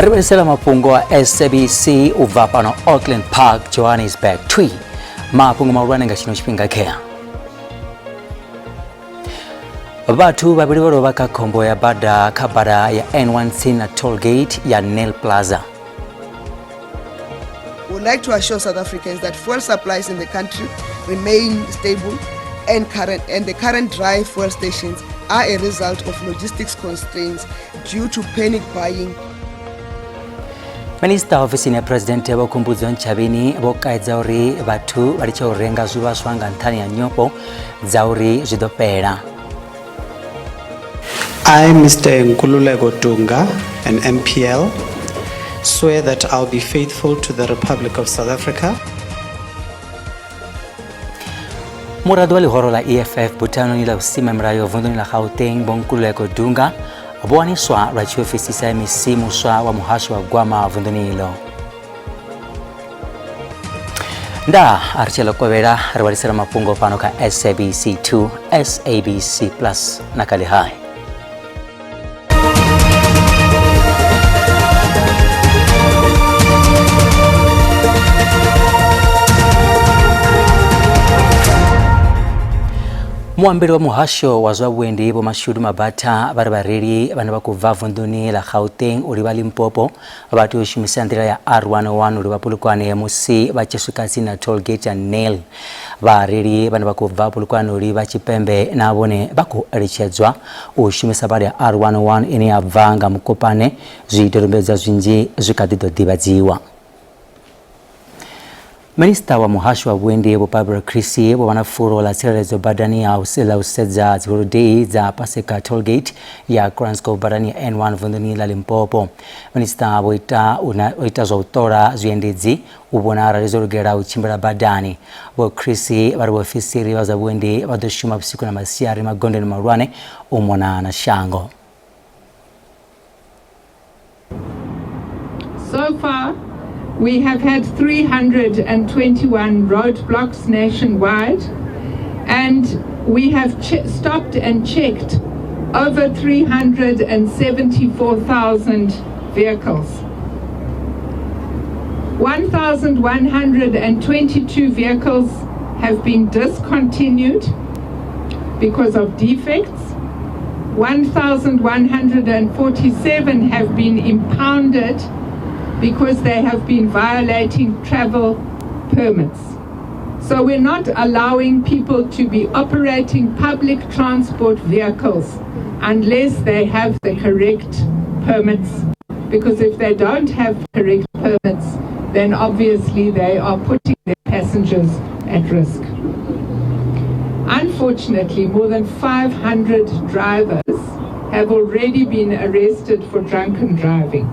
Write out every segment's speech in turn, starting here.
Ri vhalisela mafhungo a SABC u bva fhano Auckland Park, Johannesburg. Twi mafhungo mahulwane nga tshino tshifhinga khea. Vhathu vhavhili vho lovha kha khombo ya bada kha bada ya N1 tsini na tollgate ya Nel Plaza. We would like to assure South Africans that fuel supplies in the country remain stable and current, and the current dry fuel stations are a result of logistics constraints due to panic buying. Minista ofisini ya Presidente Vho Khumbudzo Ntshavheni vho kaidza uri vhathu vha litshe u renga zwivhaswa nga nṱhani ha nyofho dza uri zwi ḓo fhela. I, Mr. Nkululeko Dunga, an MPL, swear that I'll be faithful to the Republic of South Africa. Muraḓo wa ḽihoro ḽa EFF buthanoni ḽa vhusimamilayo vunḓuni ḽa Gauteng Vho Nkululeko Dunga vho waniswa lwa tshiofisi sa MEC muswa wa muhasho wa gwama vunḓuni iḽo. Nda a ri tshela kovhela ri vhalisela mafhungo fhano kha SABC 2, SABC Plus na kha ḽihai. Muambeli wa muhasho wa zwa vhuendi Vho Mashudu Mabatha vha ri vhareili vhane vha khou bva vunḓuni ḽa Gauteng u livha Limpopo vha tea u shumisa nḓila ya R101 u livha Polokwane musi vha tshi swika tsini na tollgate ya Nail. Vhareili vhane vha khou bva Polokwane u livha Tshipembe na vhone vha khou eletshedzwa u shumisa bada ya R101 ine ya bva nga Mokopane. Zwidodombedzwa zwinzhi zwi kha ḓi ḓo ḓivhadziwa. Minisiṱa wa muhasho wa vhuendi Vho Barbara Creecy vho vha na fulo ḽa tsireledzo badani ya ḽa u sedza dziholodei dza Paseka tollgate ya Kranskop badani ya N1 vunḓuni ḽa Limpopo. Minisiṱa vho ita u ita zwa u ṱola zwiendedzi u vhona arali zwo lugela u tshimbila badani. Vho Creecy vha ri vhaofisiri vha zwa vhuendi vha ḓo shuma vhusiku na masiari magondoni mahulwane u mona na shango. So far, we have had 321 roadblocks nationwide, and we have stopped and checked over 374,000 vehicles. 1,122 vehicles have been discontinued because of defects. 1,147 have been impounded because they have been violating travel permits. So we're not allowing people to be operating public transport vehicles unless they have the correct permits, because if they don't have correct permits, then obviously they are putting their passengers at risk. Unfortunately, more than 500 drivers have already been arrested for drunken driving.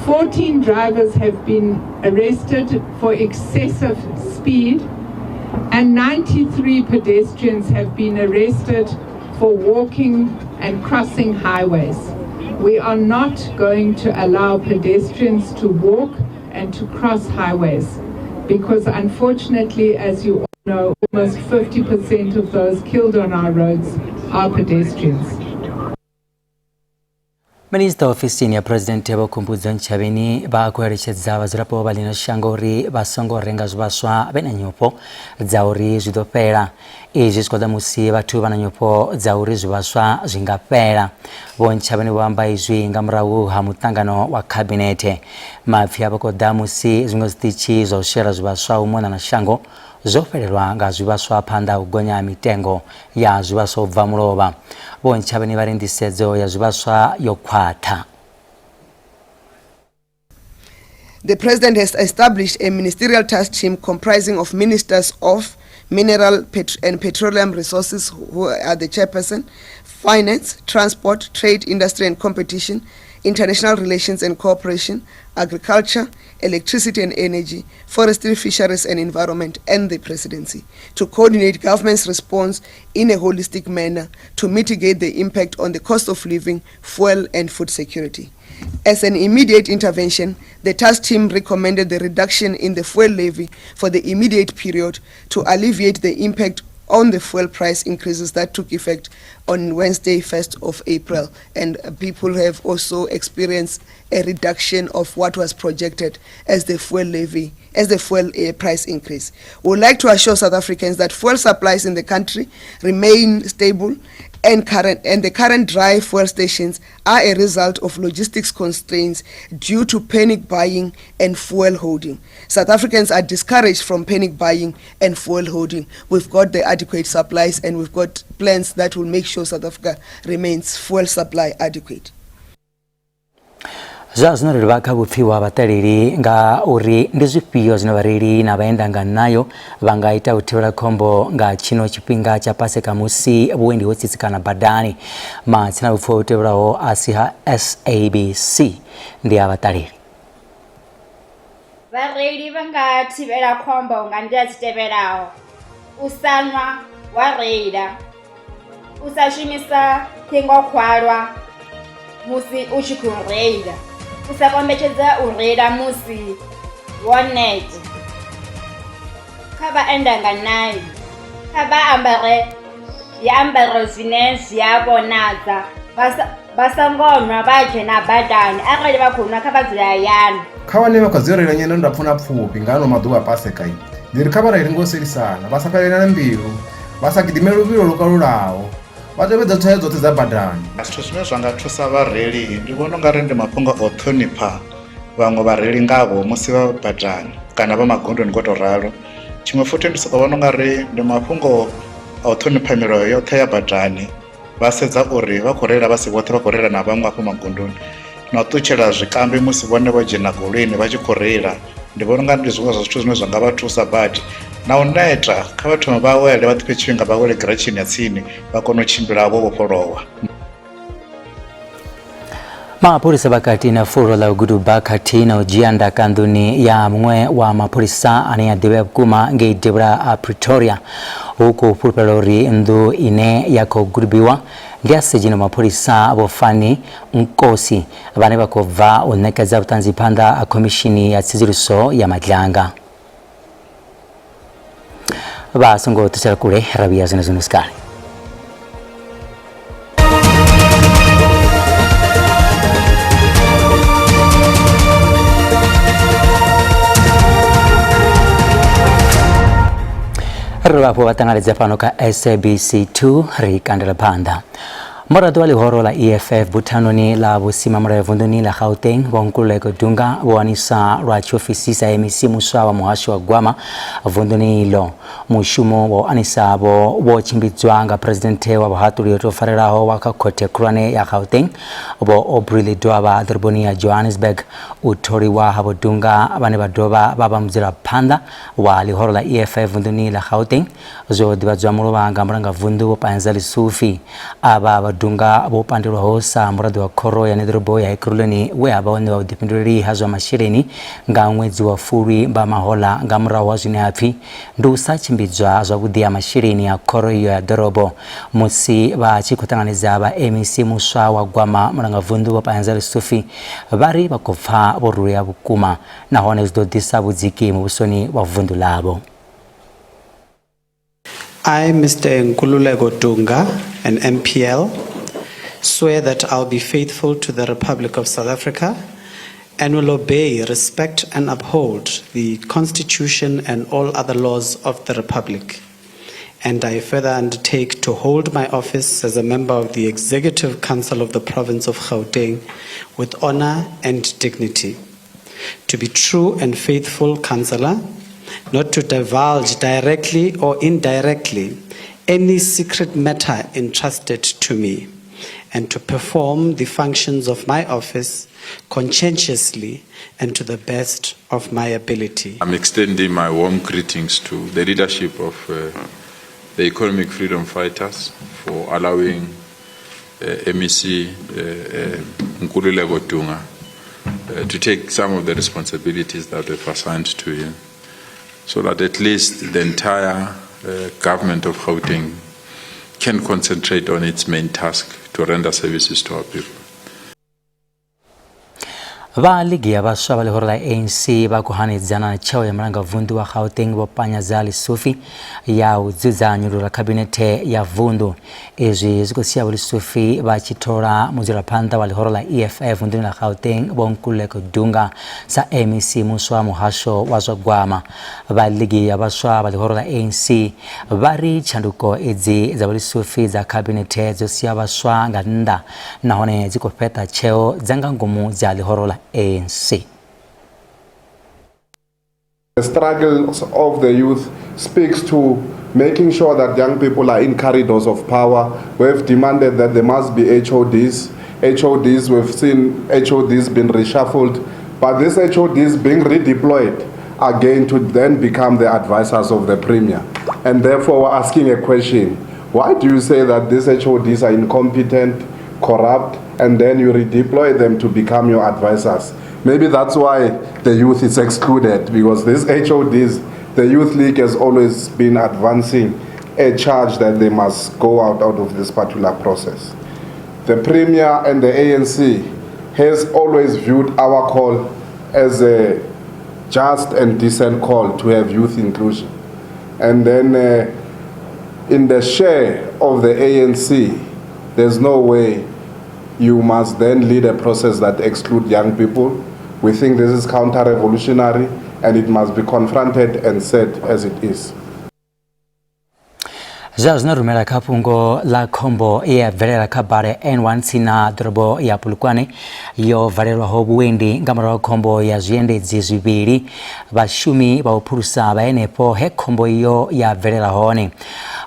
14 drivers have been arrested for excessive speed, and 93 pedestrians have been arrested for walking and crossing highways. We are not going to allow pedestrians to walk and to cross highways because, unfortunately, as you all know, almost 50% of those killed on our roads are pedestrians. Minisiṱa ofisini ya Phresidennde Vho Khumbudzo Ntshavheni vha khou eletshedza vhadzulapo vha ḽino shango uri vha songo renga zwivhaswa vhe na nyofho dza uri zwi ḓo fhela. Izwi zwi khou ḓa musi vhathu vha na nyofho dza uri zwivhaswa zwi nga fhela. Vho Ntshavheni vho amba izwi nga murahu ha muṱangano wa khabinethe. Maipfi avho khou ḓa musi zwiṅwe zwiṱitshi zwa u shela zwivhaswa u mona na shango zwo fhelelwa nga zwivhaswa phanḓa ha u gonya ha mitengo ya zwivhaswa u bva mulovha. Vho Ntshavheni vha ri nḓisedzo ya zwivhaswa yo khwaṱha. The President has established a ministerial task team comprising of ministers of Mineral and Petroleum Resources, who are the chairperson, Finance, Transport, Trade, Industry and Competition, International Relations and Cooperation, Agriculture, Electricity and Energy, Forestry, Fisheries and Environment, and the Presidency, to coordinate government's response in a holistic manner to mitigate the impact on the cost of living, fuel and food security. As an immediate intervention, the task team recommended the reduction in the fuel levy for the immediate period to alleviate the impact on the fuel price increases that took effect on Wednesday, 1st of April. And people have also experienced a reduction of what was projected as the fuel levy, as the fuel price increase. We would like to assure South Africans that fuel supplies in the country remain stable and current and the current dry fuel stations are a result of logistics constraints due to panic buying and fuel holding. South Africans are discouraged from panic buying and fuel holding. We've got the adequate supplies and we've got plans that will make sure South Africa remains fuel supply adequate. Zwa zwino ri livha kha vhupfiwa ha vhaṱaleli nga uri ndi zwifhio zwine vhareili na vhaenda nga ṋayo vha nga ita u thivhela khombo nga tshino tshifhinga tsha Paseka musi vhuendi ho tsitsikana badani. Matsina vhupfiwa vhu tevhelaho a si ha SABC ndi a vhaṱaleli. Vhareili vha nga thivhela khombo nga nḓila dzi tevhelaho, u sa nwa wa reila, u sa shumisa ṱhingokhwalwa musi u tshi khou reila, u sa kombetshedza u reila musi wo neta. Kha vhaenda nga ṋayo, kha vha ambare zwiambaro zwine zwi a vhonadza vha songo nwa vha dzhena badani arali vha khou nwa kha vha dzule hayani. Kha vhane vha khou dzi reila nyendo ndapfu na pfufhi nga ano maḓuvha a Paseka, ndi ri kha vha reile ngo sielisana, vha sa fhelelane mbilu, vha sa gidimele luvhilo lwo kalulaho, vha tevhedze tswayo dzoṱhe dza badani. Zwithu zwine zwa nga thusa vhareili ndi vhona ungari ndi mafhungo a u ṱhonifha vhaṅwe vhareili ngavho musi vha badani kana vha magondoni ngo to ralo. Tshiṅwe futhi ndi soko vhona ungari ndi mafhungo a u ṱhonifha milayo yoṱhe ya badani vha sedza uri vha khou reila vha si vhoṱhe vha khou reila na vhaṅwe hafho magondoni na u ṱutshela zwikambi musi vhone vho dzhena goloini vha tshi khou reila ndi vhona unga ndi zwiṅwe zwa zwithu zwine zwa nga vha thusa badi na u neta kha vha thome vha awele vha ḓifhe tshifhinga vha awele giratshini ya tsini vha kone u tshimbila vho vhofholowa. Mapholisa vha kati na fulo ḽa u guduba khathihi na u dzhia ndaka nḓuni ya muṅwe wa mapholisa ane a ḓivhea vhukuma ngei devhula a Pretoria. Hu khou fhulufhelwa uri nnḓu ine ya khou gudubiwa ndi ya sedzheni wa mapholisa Vho Fani Nkosi vhane vha khou bva u ṋekedza vhuṱanzi phanḓa ha khomishini ya tsedzuluso ya Madlanga. Vha songo ṱutshela kule ra vhuya zwenezwino sikale. Ri dovha hafhu vha ṱanganedza fhano kha SABC 2 ri kandela phanḓa. Muraḓo wa ḽihoro ḽa EFF buthanoni ḽa vhusimamulayo vunḓuni ḽa Gauteng Vho Nkululeko Dunga vho waniswa lwa tshiofisi sa MEC muswa wa muhasho wa gwama vunḓuni iḽo. Mushumo wa u anisa avho wo tshimbidzwa nga Phresidennde wa vhuhaṱuli yo tou farelaho wa kha Khothe Khulwane ya Gauteng Vho Aubrey Ledwaba ḓoroboni ya Johannesburg. U tholiwa ha Vho Dunga vhane vha dovha vha vha mudzulaphanḓa wa ḽihoro ḽa EFF vunḓuni ḽa Gauteng zwo ḓivhadzwa mulovha nga mulangavunḓu Vho Panza Lesufi. Avha Vho Dunga vho pandelwaho sa muraḓo wa khoro ya neḓorobo ya Ekurhuleni we a vha o ṋewa vhuḓifhinduleli ha zwa masheleni nga ṅwedzi wa Fulwi Mbamahola nga murahu ha zwine ha pfi ndi u sa tshimbidzwa zwavhuḓi ha masheleni a khoro iyo ya ḓorobo. Musi vha tshi khou ṱanganedza vha MEC muswa wa gwama mulangavunḓu Vho Panza Lesufi vha ri vha khou pfa vho rulea vhukuma nahone zwi ḓo ḓisa vhudziki muvhusoni wa vunḓu ḽavho. I, Mr. Nkululeko Dunga, an MPL, swear that I'll be faithful to the Republic of South Africa and will obey, respect and uphold the Constitution and all other laws of the Republic. And I further undertake to hold my office as a member of the Executive Council of the Province of Gauteng with honor and dignity, to be true and faithful councillor, not to divulge directly or indirectly any secret matter entrusted to me, and to perform the functions of my office conscientiously and to the best of my ability. I'm extending my warm greetings to the leadership of the Economic Freedom Fighters for allowing MEC Nkululeko Dunga to take some of the responsibilities that were assigned to him, so that at least the entire government of Gauteng can concentrate on its main task to render services to our people. Vha ligi ya vhaswa vha ḽihoro ḽa ANC vha khou hanedzana na tsheo ya mulangavunḓu wa Gauteng Vho Panyaza Lesufi ya u dzudzanyulula khabinethe ya vunḓu. Izwi zwi khou sia Vho Lesufi vha tshi thola mudzulaphanḓa wa ḽihoro ḽa EFF vunḓuni ḽa Gauteng Vho Nkululeko Dunga sa MEC muswa wa muhasho wa zwa gwama. Vha ligi ya vhaswa vha ḽihoro ḽa ANC vha ri tshanduko idzi dza Vho Lesufi dza khabinethe dzo sia vhaswa nga nnḓa nahone dzi khou fheṱa tsheo dza nga ngomu dza ḽihoro ḽa ANC. The struggles of the youth speaks to making sure that young people are in corridors of power. We've demanded that there must be HODs. HODs, we've seen HODs being reshuffled, but these HODs being redeployed again to then become the advisors of the premier. And therefore, we're asking a question. Why do you say that these HODs are incompetent, corrupt, and then you redeploy them to become your advisors? Maybe that's why the youth is excluded, because these HODs, the Youth League has always been advancing a charge that they must go out of this particular process. The Premier and the ANC has always viewed our call as a just and decent call to have youth inclusion. And then in the share of the ANC, there's no way you must then lead a process that excludes young people. We think this is counter-revolutionary and it must be confronted and said as it is. Zwa zwino rumela kha fhungo ḽa khombo ye ya bvelela kha bada ya N1 tsini na ḓorobo ya Polokwane yo valelwaho vhuendi nga murahu ha khombo ya zwiendedzi zwivhili. Vhashumi vha u phulusa vha henefho he khombo iyo ya bvelela hone.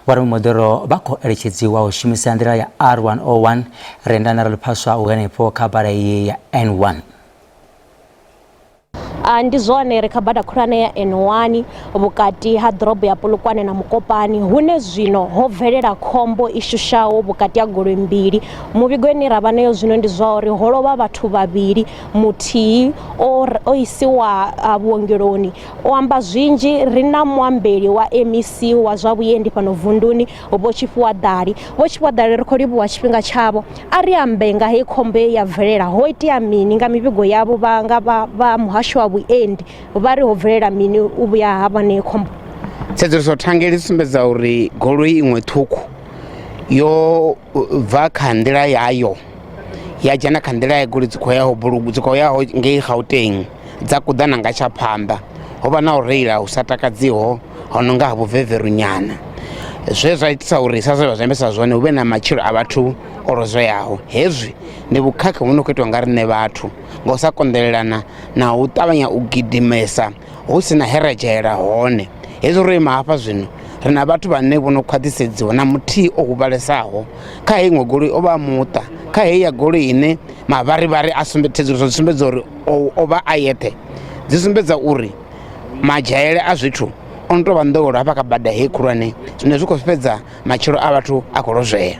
Vhoramimoḓoro vha khou eletshedziwa u shumisa nḓila ya R101 Rendani Raluphaswa u henefho kha bada iyi ya N1. Ndi zwone ri kha bada khulwane ya N1 vhukati ha ḓorobo ya Polokwane na Mokopane, hune zwino ho bvelela khombo i shushaho vhukati ha goloi mbili. Muvhigo ine ra vha nayo zwino ndi zwa uri ho lovha vhathu vhavhili, muthihi o isiwa vhuongeloni. O amba zwinzhi ri na muambeli wa MEC wa zwa vhuendi fhano vunduni, Vho Tshifhiwa Ḓali. Vho Tshifhiwa Ḓali, ri khou livhuwa tshifhinga tshavho. A ri ambe nga hei khombo ye ya bvelela, ho itea mini nga mivhigo yavho vha nga vha muhasho wa vhuendi vha ri ho bvelela mini u vhuya ha vha na khombo? Tsedzuluso thangeli sumbedza uri goloi iṅwe ṱhukhu yo bva kha nḓila yayo ya dzhena kha nḓila ya goloi dzi khou yaho dzi khou yaho ngei Gauteng dza kuḓana nga tsha phanḓa. Ho vha na u reila hu sa takadziho ho no nga ha vhuveveru nyana, zwe zwa itisa uri sa zwe vha zwi ambisa zwone hu vhe na matshilo a vhathu o lozweaho. Hezwi ndi vhukhakhi vhu no khou itiwa nga riṋe vhathu nga u sa konḓelelana na u ṱavhanya u gidimesa hu si na he ra dzhaela hone. Hezwi ro ima hafha zwino ri na vhathu vhane vho no khwaṱhisedziwa na muthihi o huvhalesaho kha heyi iṅwe goloi o vha a muṱa, kha heyi ya goloi ine mavharivhari a sumbe tsedzuluso dzi sumbedza uri o vha a yeṱhe, dzi sumbedza uri madzhaele a zwithu o no tou vha nḓowelo hafha kha bada heyi khulwane, zwine zwi khou fhedza matshilo a vhathu a khou lozwea.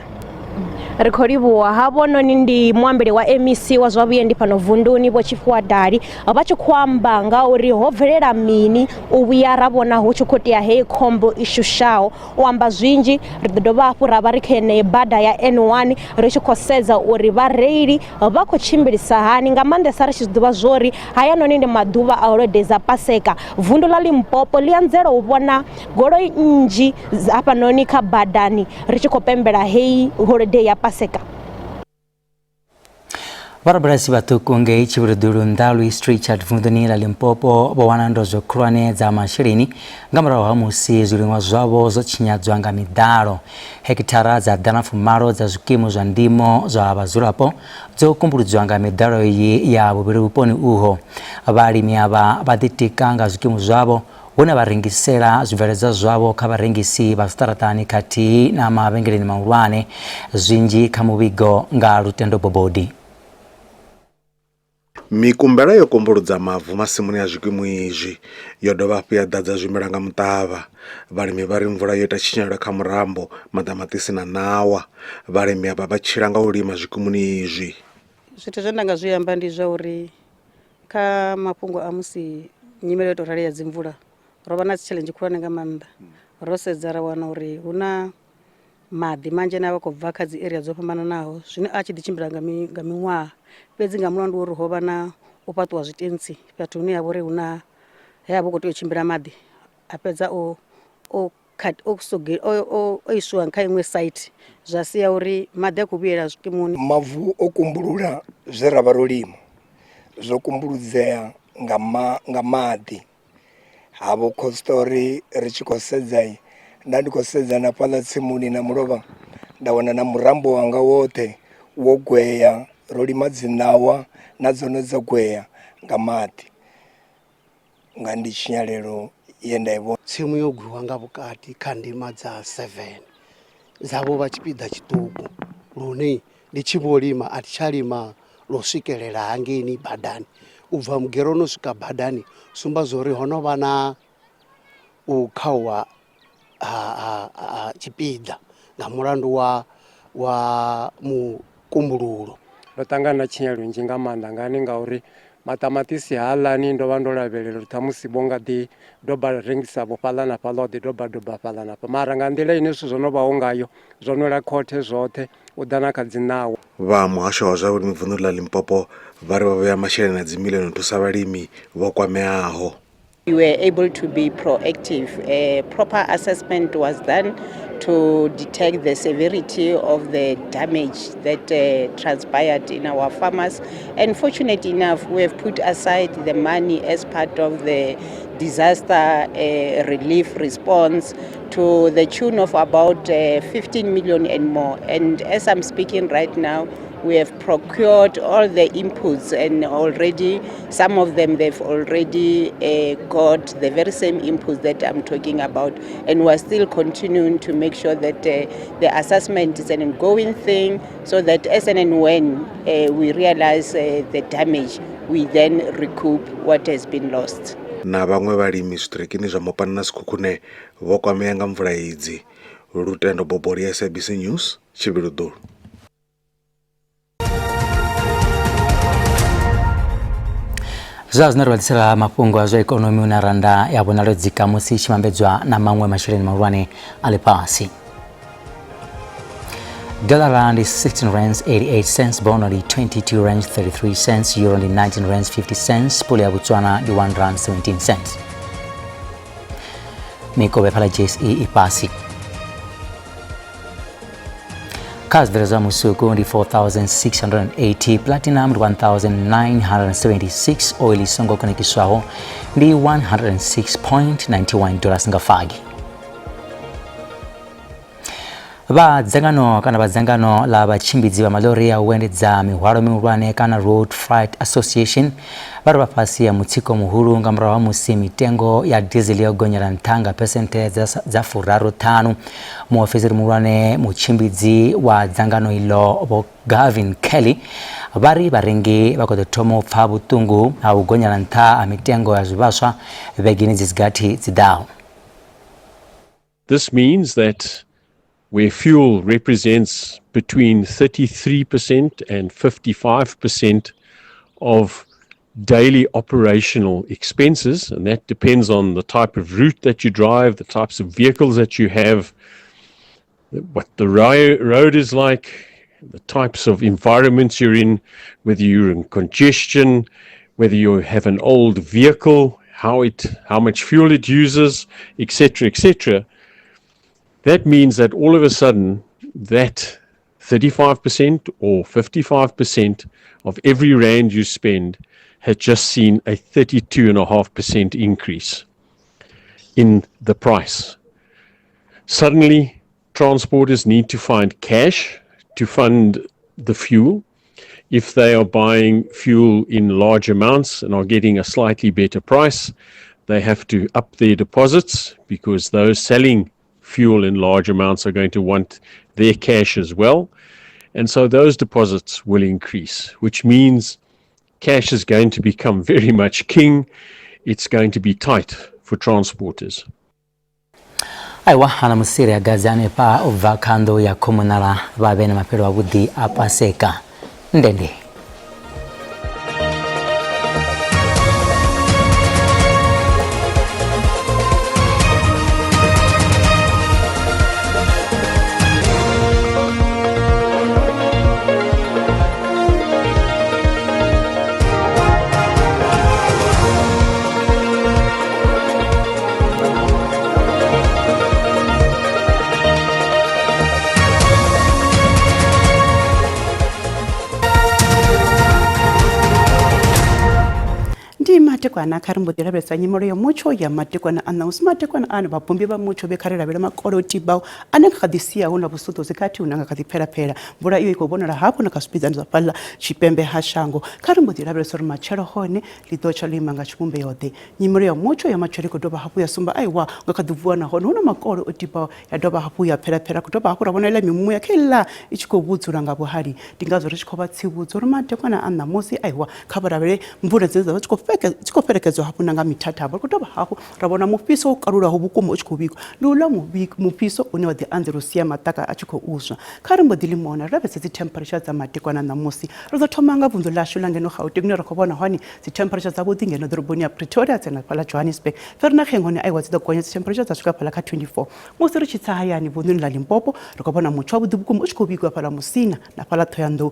Ri khou livhuwa havhononi ndi muambeli wa MEC wa zwa vhuendi fhano vunduni Vho Tshifhiwa Dali vha tshi khou amba nga uri ho bvelela mini u vhuya ra vhona hu tshi khou tea heyi khombo i shushaho. U amba zwinzhi ri ḓo dovha hafhu ra vha ri kha yeneyi bada ya N1 ri tshi khou sedza uri vhareili vha khou tshimbilisa hani, nga maanḓesa ri tshi zwi ḓivha zwori hayanoni ndi maḓuvha a holodei dza Paseka. Vundu ḽa Limpopo ḽi anzela u vhona goloi nnzhi hafhanoni kha badani ri tshi khou pembela heyi holodei ya Paseka. Vhorabulasi vhaṱuku ngei Tshivhiludulu nnḓa Louis Trichardt vunḓuni ḽa Limpopo vho wana ndozwo khulwane dza masheleni nga murahu ha musi zwiliṅwa zwavho zwo tshinyadzwa nga miḓalo. Hekithara dza 180 dza zwikimu zwa ndimo zwa vhadzulapo dzo kumbuludzwa nga miḓalo iyi ya vhuvhili vhuponi uho. Vhalimi avha vha ḓitika nga zwikimu zwavho hune vha rengisela zwibveledzwa zwavho kha vharengisi vha zwiṱaraṱani khathihi na mavhengeleni mahulwane. Zwinzhi kha muvhigo nga Lutendo Bobodi. Mikumbela yo kumbuludza mavu masimuni a zwikimu izwi, yo dovha hafhu ya ḓadza zwimela nga muṱavha. Vhalimi vha ri mvula yo ita tshinyalelo kha murambo, maṱamaṱisi na ṋawa. Vhalimi avha vha tshila nga u lima zwikimuni izwi. Zwithu zwe nda nga zwi amba ndi zwa uri kha mafhungo a musi nyimele yo tou rali ya dzi mvula ro vha na dzi tshaḽenzhi khulwane nga maanḓa. Ro sedza ra wana uri hu na maḓi manzhi ane a vha khou bva kha dzi area dzo fhambananaho zwine a tshi ḓi tshimbila nga miṅwaha fhedzi nga mulandu wa uri ho vha na u fhaṱiwa zwitentsi fhethu hune ha vha uri hu na he ha vha hu khou tea u tshimbila maḓi a fhedza o o o o o iswiwa kha iṅwe site zwa sia uri maḓi a khou vhuyela zwikimuni. Mavu o kumbulula zwe ra vha ro lima zwo kumbuludzea nga ma nga maḓi ha vho khosta uri ri tshi khou sedza nda ndi khou sedza na fhaḽa tsimuni na mulovha nda wana na murambo wanga woṱhe wo gwea ro lima dzi ṋawa na dzone dzo gwea nga maḓi. Nga ndi tshinyalelo ye nda i vhona. Tsimu yo gwiwa nga vhukati kha ndima dza 7 dza vho vha tshipiḓa tshiṱuku lune ndi tshi vho lima a thi tsha lima lwo swikelela hangeini badani. U bva mugeroni u swika badani sumba zwo uri ho no vha na u khauwa ha, ha tshipiḓa nga mulandu wa wa mukumbululo. Ndo ṱangana na tshinyalelo nnzhi nga maanḓa ngani ngauri maṱamaṱisi haaḽani ndo vha ndo lavhelela uri ṱhamusi vho nga ḓi doba rengisa vho fhaḽa na fhaḽa wa ḓi doba doba fhaḽa na fhaḽa mara nga nḓila ine zwithu zwo no vhaho ngayo zwo nwela khothe zwoṱhe u ḓa na kha dzi ṋawa. Vha muhasho wa zwa vhulimi vunḓuni ḽa Limpopo vha ri vha vhea masheleni a dzimiḽioni u thusa vhalimi vho kwameaho. We were able to be proactive. A proper assessment was done to detect the severity of the damage that uh, transpired in our farmers. And fortunate enough, we have put aside the money as part of the disaster uh, relief response to the tune of about uh, 15 million and more. And as I'm speaking right now, we have procured all the inputs and already some of them they've already uh, got the very same inputs that I'm talking about and we're still continuing to make sure that uh, the assessment is an ongoing thing so that as and when uh, we realize uh, the damage we then recoup what has been lost. Na vhaṅwe vhalimi zwiṱirikini zwa Mopani na Sekhukhune vho kwamea nga mvula idzi. Lutendo Boboli, SABC News, Tshivhiludulu. Zwa zwino ri vha ḓisela mafhungo a zwa ikonomi hune randa ya vhonala yo dzika musi i tshi vhambedzwa na maṅwe masheleni mahulwane a ḽifhasi. Dollar ndi 16 rands 88 cents, bono ndi 22 rands 33 cents, euro ndi 19 rands 50 cents, pula ya Botswana ndi 1 rand 17 cents. Mikovhe phala JSE i fhasi. Kha zwibveledzwa zwa musuku ndi 4680, platinum ndi 1976, oil i songo konekiswaho ndi 106.91 dollars nga fagi. Vha dzangano kana vha dzangano ḽa vhatshimbidzi vha maḽori ya u endedza mihwalo mihulwane kana Road Freight Association vha ri vha fhasi ya mutsiko muhulu nga murahu ha musi mitengo ya diesel yo gonyela nṱha nga phesenthe dza 35. Muofisiri muhulwane mutshimbidzi wa dzangano iḽo Vho Gavin Kelly vha ri vharengi vha khou ḓo thoma u pfa vhuṱungu ha u gonyela nṱha ha mitengo ya zwivhaswa vhegeni dzi si gathi dzi ḓaho. This means that where fuel represents between 33% and 55% of daily operational expenses, and that depends on the type of route that you drive, the types of vehicles that you have, what the road is like, the types of environments you're in, whether you're in congestion, whether you have an old vehicle, how it how much fuel it uses, etc., etc. That means that all of a sudden that 35% or 55% of every rand you spend has just seen a 32.5% increase in the price. Suddenly, transporters need to find cash to fund the fuel. If they are buying fuel in large amounts and are getting a slightly better price, they have to up their deposits because those selling fuel in large amounts are going to want their cash as well. And so those deposits will increase, which means cash is going to become very much king. It's going to be tight for transporters. Aiwa ana musiri a gadzi hanefha u bva kha nnḓu ya khomunala vha vhe na mafhelo avhuḓi a paseka ndende. Madekwana kha ri mbo ḓi lavhelesa nyimelo ya mutsho ya madekwana a ṋamusi. Madekwana ano vhabvumbi vha mutsho vhe kha ri lavhele makole o tibaho ane nga kha ḓi sia hu na vhusuṱusi khathihi hune nga kha ḓi pfela-pfela. Mvula iyo i khou vhonala hafhu na kha zwipiḓani zwa fhaḽa tshipembe ha shango. Kha ri mbo ḓi lavhelesa uri matshelo hone ḽi ḓo tsha ḽo ima nga tshivhumbeo-ḓe. Nyimelo ya mutsho ya matshelo i khou dovha hafhu ya sumba aiwa nga kha ḓi vuwa nahone hu na makole o tibaho ya dovha hafhu ya pfela-pfela. Khou dovha hafhu ra vhona iḽa mimuya kha iḽa i tshi khou vhudzula nga vhuhali. Ndi ngazwo ri tshi khou vha tsivhudza uri madekwana a ṋamusi aiwa kha vha lavhelele mvula dzine dza vha dzi khou fhelekedzwa hafhu na nga mithathabo. Ri khou dovha hafhu ra vhona mufhiso wo kalulaho vhukuma u tshi khou vhigwa. Ndi uḽa mufhiso une wa ḓi anzela u sia maṱaka a tshi khou swa. Kha ri mbo ḓi limona ri lavhelese dzi temperature dza madekwana ṋamusi. Ri ḓo thoma nga vunḓu ḽashu ḽa ngeno Gauteng hune ra khou vhona hone dzi temperature dzavhuḓi ngeno ḓoroboni ya Pretoria dza na fhaḽa Johannesburg. Vereeniging hone aiwa dzi ḓo gonya dzi temperature dza swika fhaḽa kha 24. Musi ri tshi tsa hayani vunḓuni ḽa Limpopo ri khou vhona mutsho wavhuḓi vhukuma u tshi khou vhigwa fhaḽa Musina na fhaḽa Ṱhohoyanḓou.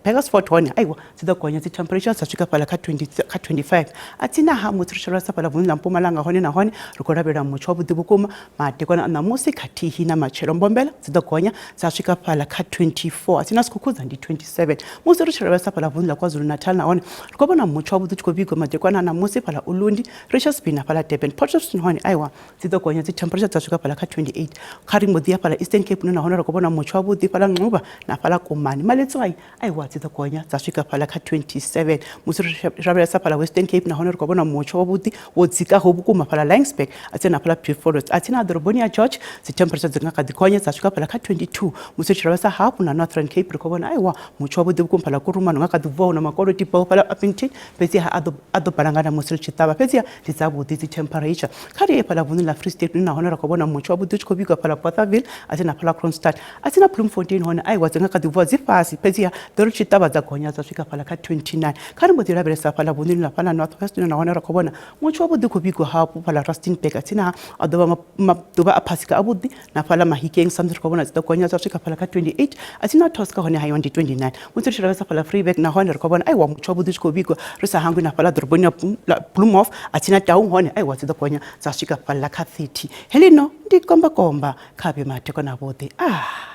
Burgersfort hone aiwa dzi ḓo gonya dzi temperature dza swika fhaḽa kha 20 kha 25. A tsina ha musi ri tshi lavhelesa fhaḽa vunḓuni ḽa Mpumalanga hone na hone ri khou lavhelela mutsho wavhuḓi vhukuma madekwana a ṋamusi khathihi na matshelo. Mbombela dzi ḓo gonya dza swika fhaḽa kha 24 a tsina Skukuza ndi 27. Musi ri tshi lavhelesa fhaḽa vunḓuni ḽa KwaZulu-Natal nahone ri khou vhona mutsho wavhuḓi u tshi khou vhigwa madekwana a ṋamusi fhaḽa Ulundi, Richards Bay na fhaḽa Durban. Port Shepstone hone aiwa dzi ḓo gonya dzi temperature dza swika fhaḽa kha 28. Kha ri mbo ḓi ya fhaḽa Eastern Cape hune nahone ra khou vhona mutsho wavhuḓi fhaḽa Nxuba na fhaḽa Komani. Maletswai aiwa dzi ḓo gonya dza swika fhaḽa kha 27. Musi ri lavhelesa fhaḽa Western Cape nahone ri khou vhona mutsho wavhuḓi wo dzikaho vhukuma fhaḽa Laingsburg a tsini na fhaḽa Vredefort. A tsini ha ḓoroboni ya George dzi temperature dzi nga kha ḓi gonya dza swika fhaḽa kha 22. Musi ri tshi lavhelesa hafhu na Northern Cape ri khou vhona aiwa mutsho wavhuḓi vhukuma fhaḽa Kuruman nga kha ḓi vuwa hu na makolo tibaho fhaḽa Upington fhedziha a ḓo a ḓo balangana musi ri tshi ṱavha fhedziha ndi dzavhuḓi dzi temperature. Kha ri ye fhaḽa vunḓuni ḽa Free State hune nahone ra khou vhona mutsho wavhuḓi u tshi khou vhigwa fhaḽa Bothaville a tsini na fhaḽa Kroonstad. A tsini na Bloemfontein hone aiwa dzi nga kha ḓi vuwa dzi fhasi fhedziha ḓo ri tshi ṱavha dza gonya dza swika fhaḽa kha 29. Kha ri mbo ḓi lavhelesa fhaḽa vunḓuni ḽa fhaḽa North West hune nahone ra khou vhona mutsho wavhuḓi u khou vhigwa hafhu fhaḽa Rustenburg a tsini ha a ḓo vha maḓuvha a phasika avhuḓi na fhaḽa Mahikeng samusi ri khou vhona dzi ḓo gonya dza swika fhaḽa kha 28 a tsini na Tosca hone haiwa ndi 29. Musi ri tshi lavhelesa fhaḽa Vryburg nahone ri khou vhona aiwa mutsho wavhuḓi u tshi khou vhigwa ri sa hangwi na fhaḽa ḓoroboni ya Bloemhof a tsini na Taung hone aiwa dzi ḓo gonya dza swika fhaḽa kha 30. Heḽino ndi kombakomba kha vhe madekwana avhuḓi. Ah.